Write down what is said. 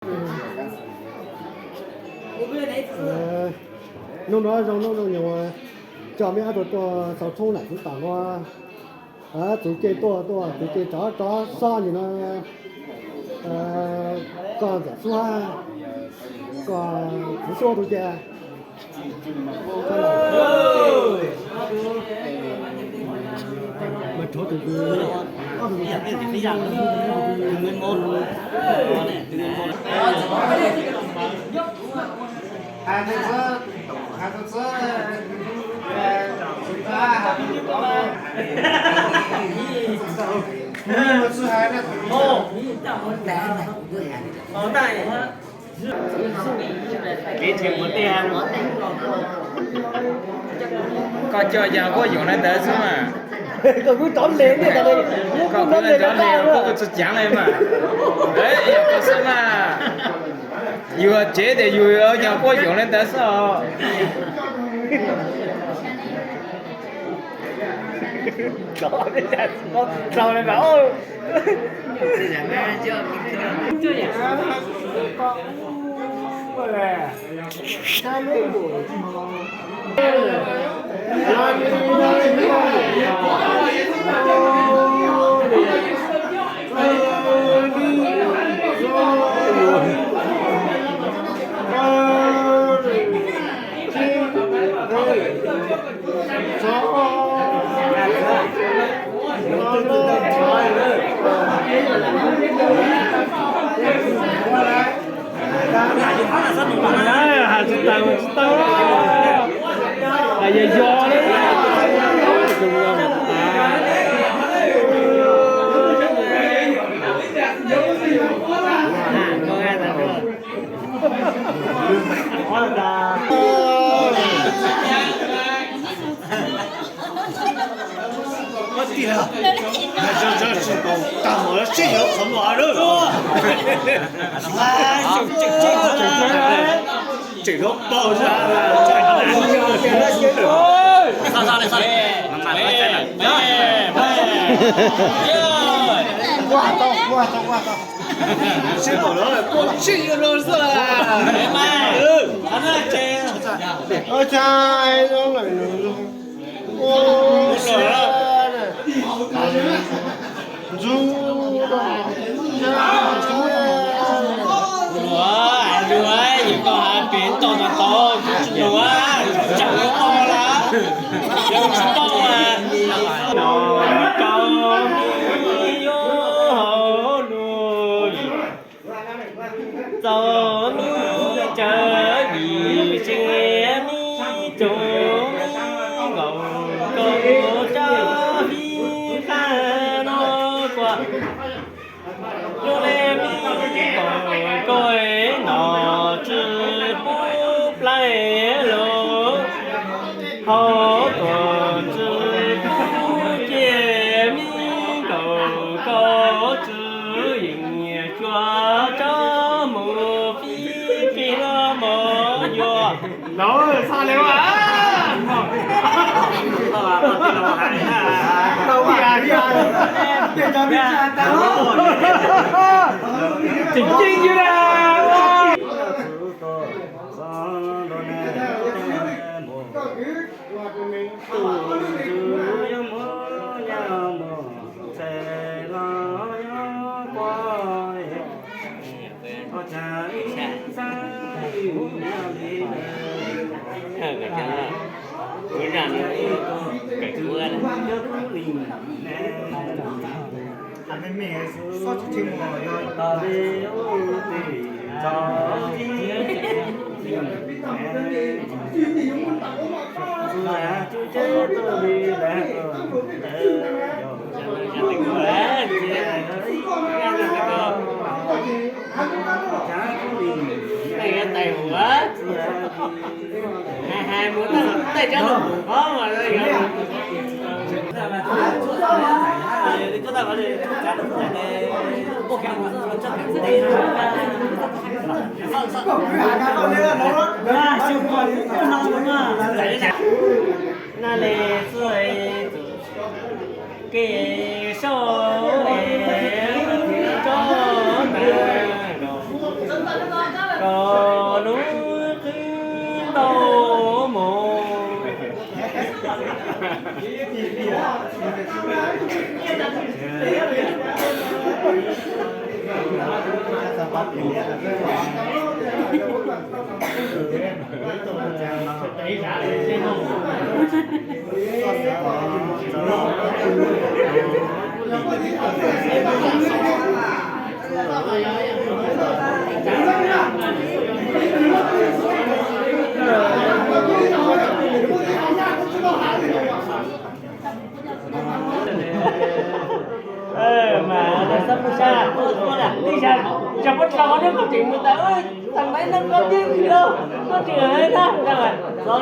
Hnub no zoo, hnub no nyuam coj mej ob tug tuaj xaus tshoob nam txiv tom no. Txuv ke tuaj, tuaj txuv ke rov, rov sob nim no. Koj ntxawm xub hab, koj txiv xub tus ca. Koj coj yog kuj yoom li ntawd xwb mas. Koj kuj cov le, koj kuj tsis caav li mas. Yog koj xwb mas, yus tsev tias yus yog kuj yoom li ntawd xwb os. Has tsis tau, tsis tau. Yog yog li. Ua tiag, tag mom sib yuav qhov no lawm. Tseem no paug. Sib pom lawm, sib yuav no xwb. Luag, luag, yog koj has pem toj no tau, tsis luag, tsam yuav tau lawm, yog tsis tau mas. Noj koj mi yuav hauv lug, txaus mi tsawv yim tsev mi tsoom mi nkaus, koj ua rab fij qab no kua. Yog le mi nkaus koj nom tswv pub plaig lug, hauv tuam tswv pub ciaj mi nkaus koj tswv yeej cuab tsob mus fij fij lub mos yuav. Tseem ceeb yus na. Na le txuj kev sau es tsob ntawd los Cov lub qwb ntau mus. Mas xab pub sab, tij sab, tsis paub tso qhov no koj tseem mus tas, tag npaib no koj twb los, koj tseem hais na ntag.